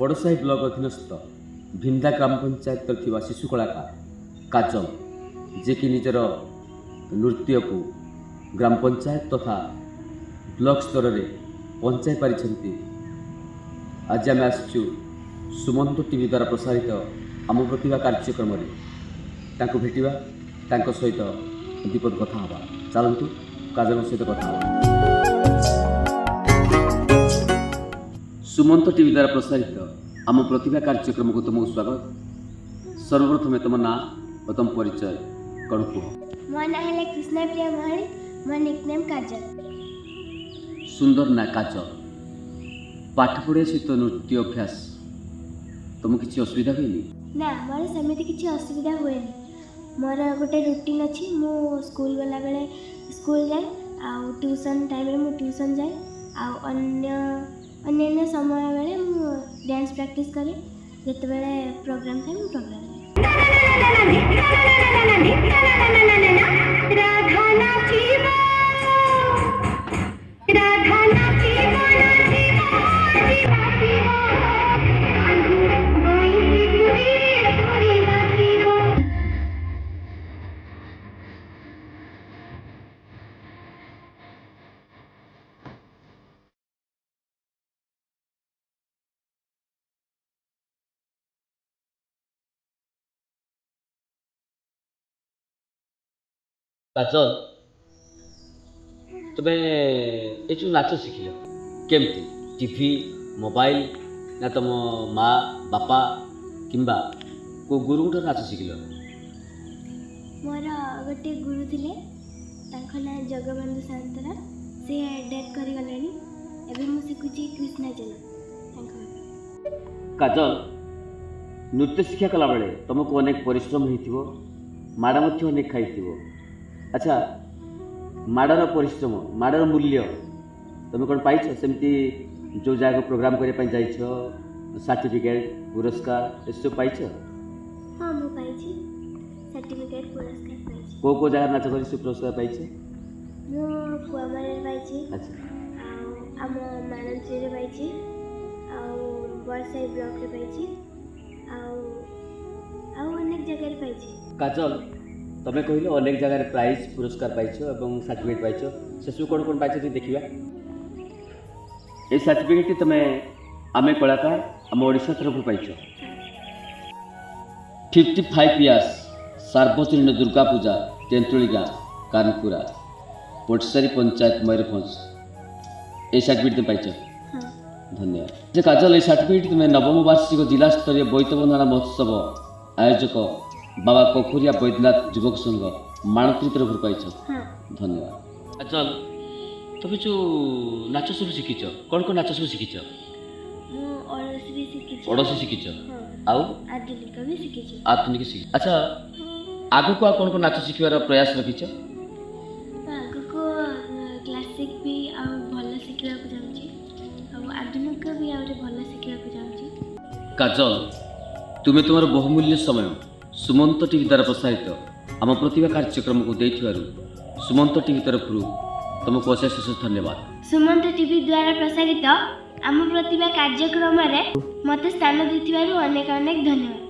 Badasahi block ଅଧୀନସ୍ଥ ଭିନ୍ଦା ଗ୍ରାମ ପଞ୍ଚାୟତରେ ଥିବା ଶିଶୁ କଳାକାର କାଜଲ, ଯିଏକି ନିଜର ନୃତ୍ୟକୁ ଗ୍ରାମ ପଞ୍ଚାୟତ ତଥା ବ୍ଲକ ସ୍ତରରେ ପହଞ୍ଚାଇ ପାରିଛନ୍ତି। ଆଜି ଆମେ ଆସିଛୁ ସୁମନ୍ତ ଟିଭି ଦ୍ୱାରା ପ୍ରସାରିତ ଆମ ପ୍ରତିଭା କାର୍ଯ୍ୟକ୍ରମରେ ତାଙ୍କୁ ଭେଟିବା, ତାଙ୍କ ସହିତ ଦିପଦ କଥା ହେବା। ଚାଲନ୍ତୁ କାଜଲଙ୍କ ସହିତ କଥା ହେବା। ସୁମନ୍ତ ଟିଭି ଦ୍ୱାରା ପ୍ରସାରିତ ଆମ ପ୍ରତିଭା କାର୍ଯ୍ୟକ୍ରମକୁ ତୁମକୁ ସ୍ୱାଗତ। ସର୍ବପ୍ରଥମେ ତୁମ ନାଁ ଓ ତୁମ ପରିଚୟ କ'ଣ କୁହ? ମୋ ନାଁ ହେଲା କୃଷ୍ଣପ୍ରିୟା ମହାଳିକ, ମୋ ନିକନେମ୍ କାଜଲ। ସୁନ୍ଦର ନା କାଜଲ। ପାଠ ପଢ଼ିବା ସହିତ ନୃତ୍ୟ ଅଭ୍ୟାସ ତୁମକୁ କିଛି ଅସୁବିଧା ହୁଏନି? ନା, ମୋର ସେମିତି କିଛି ଅସୁବିଧା ହୁଏନି। ମୋର ଗୋଟେ ରୁଟିନ୍ ଅଛି। ମୁଁ ସ୍କୁଲ ଗଲାବେଳେ ସ୍କୁଲ ଯାଏ, ଆଉ ଟ୍ୟୁସନ୍ ଟାଇମ୍ରେ ମୁଁ ଟ୍ୟୁସନ୍ ଯାଏ, ଆଉ ଅନ୍ୟାନ୍ୟ ସମୟ ବେଳେ ମୁଁ ଡ୍ୟାନ୍ସ ପ୍ରାକ୍ଟିସ୍ କରେ। ଯେତେବେଳେ ପ୍ରୋଗ୍ରାମ୍ ଥାଏ, ମୁଁ ପ୍ରୋଗ୍ରାମ୍ ଯାଏ। ରାଧା ନାଚିବ, ରାଧା ନାଚିବ, ନାଚିବ ନାଚିବ, ବଇଁଶୀ ତୁରୀ ନାଚିବ। କାଜଲ, ତୁମେ ଏ ଯେଉଁ ନାଚ ଶିଖିଲ କେମିତି? ଟିଭି, ମୋବାଇଲ ନା ତୁମ ମା ବାପା କିମ୍ବା କେଉଁ ଗୁରୁଙ୍କଠାରୁ ନାଚ ଶିଖିଲ? ମୋର ଗୋଟେ ଗୁରୁ ଥିଲେ, ତାଙ୍କ ନାଁ ଜଗବନ୍ଧୁ ସାନ୍ତରା। ସେ ଡେଥ୍ କରିଗଲେଣି। ଏବେ ମୁଁ ଶିଖୁଛି କୃଷ୍ଣା ଜେନା ତାଙ୍କ ପାଖରେ। କାଜଲ, ନୃତ୍ୟ ଶିକ୍ଷା କଲାବେଳେ ତୁମକୁ ଅନେକ ପରିଶ୍ରମ ହେଇଥିବ, ମାଡ଼ ମଧ୍ୟ ଅନେକ ଖାଇଥିବ। ଆଚ୍ଛା, ମାଡ଼ର ପରିଶ୍ରମ, ମାଡ଼ର ମୂଲ୍ୟ ତୁମେ କ'ଣ ପାଇଛ? ସେମିତି ଯେଉଁ ଜାଗାକୁ ପ୍ରୋଗ୍ରାମ୍ କରିବା ପାଇଁ ଯାଇଛ, ସାର୍ଟିଫିକେଟ୍, ପୁରସ୍କାର ଏସବୁ ପାଇଛ? ହଁ, ମୁଁ ପାଇଛି ସାର୍ଟିଫିକେଟ୍, ପୁରସ୍କାର ପାଇଛି। କେଉଁ କେଉଁ ଜାଗାରେ ନାଚ କରି ସେ ପୁରସ୍କାର ପାଇଛ? ମୁଁ କୁଆମାଳରେ ପାଇଛି। ଆଉ ଆମ ମାଣନ୍ତ୍ରୀରେ ପାଇଛି, ଆଉ ବରସାଇ ବ୍ଲକରେ ପାଇଛି, ଆଉ ଅନେକ ଜାଗାରେ ପାଇଛି। କାଜଲ, ତମେ କହିଲ ଅନେକ ଜାଗାରେ ପ୍ରାଇଜ୍ ପୁରସ୍କାର ପାଇଛ ଏବଂ ସାର୍ଟିଫିକେଟ୍ ପାଇଛ। ସେସବୁ କ'ଣ କ'ଣ ପାଇଛ ଟିକେ ଦେଖିବା। ଏଇ ସାର୍ଟିଫିକେଟ୍ଟି ତମେ ଆମେ କଳାକାର ଆମ ଓଡ଼ିଶା ତରଫରୁ ପାଇଛ। 55 ଇୟର୍ସ ସାର୍ବଜନୀନ ଦୁର୍ଗା ପୂଜା, ତେନ୍ତୁଳି ଗାଁ, କାନପୁରା, ପଟସାରୀ ପଞ୍ଚାୟତ, ମୟୂରଭଞ୍ଜ। ଏଇ ସାର୍ଟିଫିକେଟ୍ ତୁମେ ପାଇଛ? ହଁ। ଧନ୍ୟବାଦ। ଯେ କାଜଲ, ଏଇ ସାର୍ଟିଫିକେଟ୍ ତୁମେ ନବମ ବାର୍ଷିକ ଜିଲ୍ଲାସ୍ତରୀୟ ବୋଇତ ବନ୍ଦାଣ ମହୋତ୍ସବ ଆୟୋଜକ ବାବା କୋଖରିଆ ବୈଦ୍ୟନାଥ ଯୁବକ ସଂଘ ମାଣତ୍ରୀ ତରଫରୁ ପାଇଛ? ହଁ। ଧନ୍ୟବାଦ। କାଜଲ, ତମେ ଯେଉଁ ନାଚ ସବୁ ଶିଖିଛ, କ'ଣ କ'ଣ ନାଚ ସବୁ ଶିଖିଛ? ମୁଁ ଓଡ଼ିଶୀ ବି ଶିଖିଛି। ଓଡ଼ିଶୀ ଶିଖିଛ? ହଁ। ଆଉ? ଆଧୁନିକ ବି ଶିଖିଛି। ଆଧୁନିକ ଶିଖିଛ। ଆଚ୍ଛା, ଆଗକୁ ଆଉ କ'ଣ କ'ଣ ନାଚ ଶିଖିବାର ପ୍ରୟାସ ରଖିଛ? ଆଗକୁ କ୍ଲାସିକ୍ ବି ଆଉ ଭଲ ଶିଖିବାକୁ ଚାହୁଁଛି, ଆଉ ଆଧୁନିକ ବି ଆହୁରି ଭଲ ଶିଖିବାକୁ ଚାହୁଁଛି। କାଜଲ, ତୁମେ ତୁମର ବହୁମୂଲ୍ୟ ସମୟ ସୁମନ୍ତ ଟିଭି ଦ୍ୱାରା ପ୍ରସାରିତ ଆମ ପ୍ରତିଭା କାର୍ଯ୍ୟକ୍ରମକୁ ଦେଇଥିବାରୁ ସୁମନ୍ତ ଟିଭି ତରଫରୁ ତୁମକୁ ଅଶେଷ ଅଶେଷ ଧନ୍ୟବାଦ। ସୁମନ୍ତ ଟିଭି ଦ୍ୱାରା ପ୍ରସାରିତ ଆମ ପ୍ରତିଭା କାର୍ଯ୍ୟକ୍ରମରେ ମୋତେ ସ୍ଥାନ ଦେଇଥିବାରୁ ଅନେକ ଅନେକ ଧନ୍ୟବାଦ।